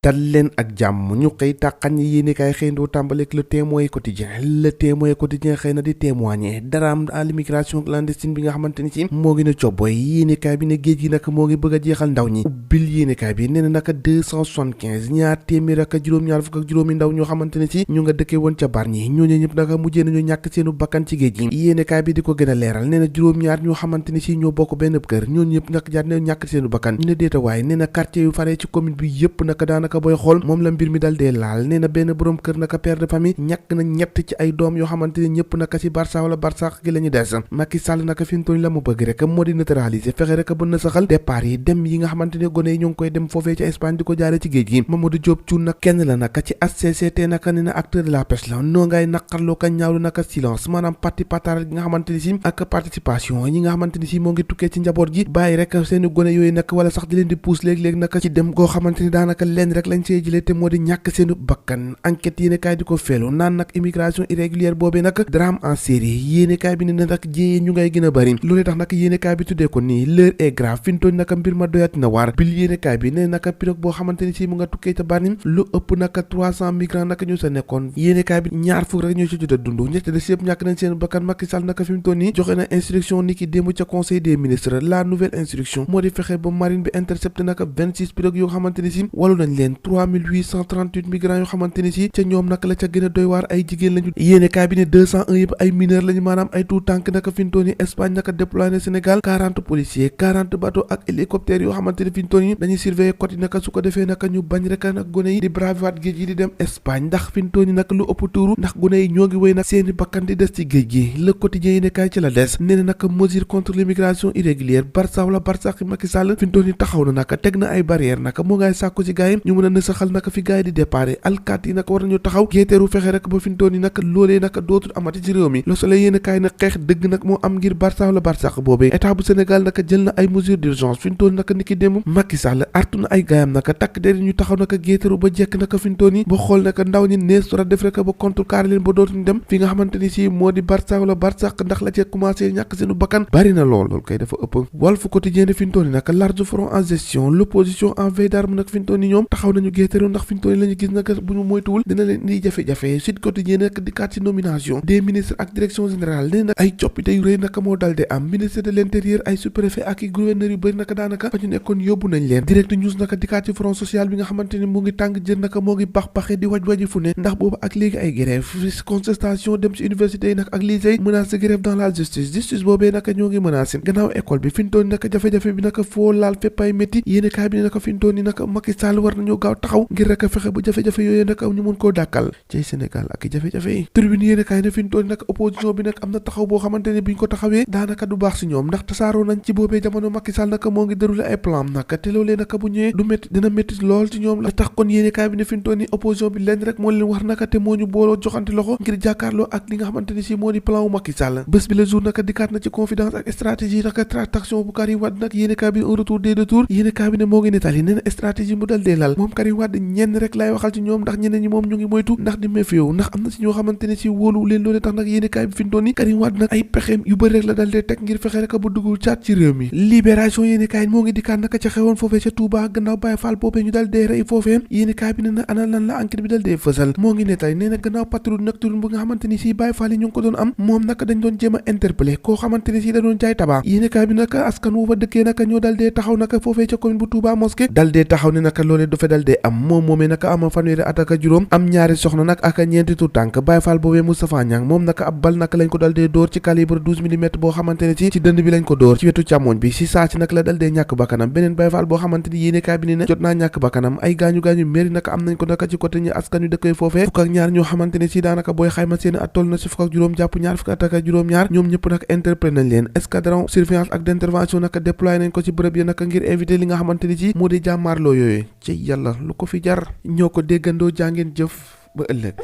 dal leen ak jàmm ñu xëy tàqan ñi yéenekaay xëyndoo tàmbaleek le témoin quotidien xëy na di témoigner daraam à l'immigration clandestine bi nga xamante ni ci moo ngi ne cobboy yéenekaay bi ne géej gi nag moo ngi bëgg a jeexal ndaw ñi ubbil yéenekaay bi nee na naka 275 ñaar téeméer ak juróom-ñaar fukk ak juróomi ndaw ñoo xamante ne ci ñu nga dëkkee woon ca Bargny ñooñu ñëpp naka mujjee nañu ñàkk seenu bakkan ci géej gi yéenekaay bi di ko gën a leeral nee na juróom-ñaar ñoo xamante ni ci ñoo bokk benn kër ñooñu ñëpp nag jaar ne ñàkk seenu bakkan ñu ne déeta waaye nee na quartier yu faree ci commune bi yëpp naka daanaka booy xool moom la mbir mi dal dee laal nee na benn borom kër naka père de famille ñàkk na ñett ci ay doom yoo xamante ne ñëpp naka ci Barça wala Barsax gi la ñu des Macky Sall naka fi mu toll la mu bëgg rek moo di neutraliser fexe rek ba na saxal départ yi dem yi nga xamante ne gone yi ñoo ngi koy dem foofee ci Espagne di ko jaare ci géej gi Mamadou Diop Thioune nag kenn la naka ci HCCT naka ne na acteur de la pêche la noo ngay naqarloo ka ñaawlu naka silence maanaam parti patara gi nga xamante ni si ak participation yi nga xamante ni si moo ngi tukkee ci njaboot gi bàyyi rek seeni gone yooyu nag wala sax di leen di pousse léeg-léeg naka ci dem goo xamante ni daanaka leen rek lañ see jëlee te moo di ñàkk seenu bakkan enquête yéenekaay di ko feelu naan nag immigration irrégulière boobee nag drame en série yéenekaay bi ne na nag jéyee ñu ngay gën a bari loolee tax nag yéenekaay bi tuddee ko nii l'heure est grave fi mu toll naka mbir ma doyati na waar bil yéenekaay bi ne naka pirogue boo xamante ni si mu nga tukkee ca Bargny lu ëpp naka 300 migrants naka ñu sa nekkoon yéenekaay bi ñaar fukk rek ñoo ci jot a dund ñett des yëpp ñàkk nañ seen bakkan Macky Sall naka fi mu toll nii joxe na instruction ni ki démb ca conseil des ministres la nouvelle instruction moo di fexe ba marine bi intercepté naka 26 pirogues yoo xamante ni si walu nañ leen 3838 migrants yoo xamante ni si ca ñoom naka la ca gën a doy waar ay jigéen lañu yéenekaay bi ne 201 yëpp ay mineurs lañu maanaam ay tout tànk naka fi mu toll nii Espagne naka déployé na Sénégal 40 policiers 40 bateaux ak hélicoptères yoo xamante ni fi mu toll nii dañuy surveiller côte yi naka su ko defee naka ñu bañ rek nag gone yi di bravewaat géej yi di dem Espagne ndax fi mu toll nii nag lu ëpp tuuru ndax gone yi ñoo ngi wéy nag seeni bakkan di des ci géej gi le quotidien yéenekaay ci la des nee na naka mesure contre l'immigration irrégulière Barça wala Barsax Macky Sall fi mu toll nii taxaw na naka teg na ay barrières naka moo ngay sàkku ci gaay yi ñu mën a nësaxal naka fi gaay yi di départ alkaat yi naka war nañu taxaw géeteeru fexe rek ba fi mu toll nii naka loolee naka dootul amati ci réew mi Le Soleil yéenekaay na xeex dëgg nag moo am ngir Barça wala Barsax boobee état bu Sénégal naka jël na ay mesures d'urgence fi mu toll naka niki démb Macky Sall artu na ay gaayam naka takk der ñu taxaw naka géeteru ba jekk naka fi mu toll nii ba xool naka ndaw ñi nees war a def rek ba contrecarrer leen ba dootuñu dem fi nga xamante ni si moo di Barça wala Barsax ndax la cee commencé ñàkk seenu bakkan bari na loolu kay dafa ëpp Walf Quotidien fi mu toll nii naka large front en gestion l'opposition en veille d'armes nag fi mu toll nii ñoom taxaw nañu géeteru ndax fi mu toll nii la ñu gis naka bu ñu moytuwul dina leen di jafe-jafe Sud Quotidien nag di kat ci nomination des ministres ak direction générale nee nag ay coppite yu rëy naka moo dal de am ministre de l'intérieur ay sous-préfet ak i gouverneur yu bëri naka daanaka fa ñu nekkoon yóbbu nañ leen direct news naka di kat ci front social bi nga xamante ni mu ngi tàng jër naka moo ngi bax-baxe di waj-waji fu ne ndax boobu ak léegi ay grève contestation dem ci université yi nag ak lycée menace de grève dans la justice boobee naka ñoo ngi menacé gannaaw école bi fi ñu toll ni naka jafe-jafe bi naka foo laal fépp ay métti yéene kaay bi ne naka fi ñu toll ni naka Macky Sall war nañoo gaaw taxaw ngir rek fexe bu jafe-jafe yooyu naka ñu mun koo dàkkal ci Sénégal ak i jafe-jafe yi tribune yéene kaay ne fi ñu toll ni nag opposition bi nag am na taxaw boo xamante ne bi ñu ko taxawee daanaka du baax si ñoom ndax tasaaroo nañ ci boobee jamono Macky Sall naka moo ngi déroulé ay plan naka te loolee naka bu ñëwee du métti dina métti lool ci ñoom la tax kon yéene kaay bi ne fi ñu toll ni opposition bi leen rek moo leen war naka te moo ñu booloo joxante loxo ngir jàkkaarloo ak li nga xamante ni si moo di plan wu Macky Sall bés bi le jour naka dikkaat na ci confidence ak stratégie naka traction bu Karim Wade nag yéene kaay bi un retour des retours yéene kaay bi ne moo ngi nettali nee na stratégie mu dal dee lal moom Karim Wade ñenn rek lay waxal ci ñoom ndax ñeneen ñi moom ñu ngi moytu ndax di méféewu ndax am na si ñoo xamante ne si wóolu leen loolee tax nag yéene kaay bi fi mu toll nii Karim Wade nag ay pexeem yu bëri rek la dal dee teg ngir fexe rek bu duggul caat ci réew mi libération yéene kaay moo ngi dikkaat naka ca xewoon foofee ca Touba gannaaw Baye Fall boobee ñu dal dee rey foofee yéene kaay bi ne na ana lan la enquête bi dal dee fësal moo ngi nettali nee na gannaaw patrouille nocturne bu nga xamante ni si Baye Fall yi ñu ngi ko doon am moom naka dañ doon jéem a interpellé koo xamante ni si da doon jaay tabac yéene kaay bi naka askan wu fa dëkkee naka ñoo dal dee taxaw naka foofee ca commune bu Touba mosquée dal dee taxaw ne naka loolee dafa dal dee am moom moomee naka ama fanweeri at ak juróom am ñaari soxna nag ak ñeenti tu tànk Baye Fall boobee Moustapha Niang moom naka ab bal naka lañ ko dal dee dóor ci calibre 12 mm boo xamante ne ci dënd bi lañ ko dóor ci wetu càmmoñ bi si saa si nag la dal dee ñàkk bakkanam beneen Baye Fall boo xamante ni yéene kaay bi ne jot naa ñàkk bakkanam ay gaañu-gaañu méri naka am nañ ko naka ci côté ñi askan yu dëkkee foofee fukk ak ñaar ñoo xamante ne si daanaka booy xayma seen at toll na si fukk ak juróom jàpp ñaar fukk at ak juróom-ñaar ñoom ñëpp nag interpellé nañ leen escadron surveillance ak d'intervention naka déployé nañ ko ci bërëb ya naka ngir invité li nga xamante ni ci moo di jàmmaarloo yooyu ci yàlla lu ko fi jar ñoo ko déggandoo jàngeen jëf ba ëllëg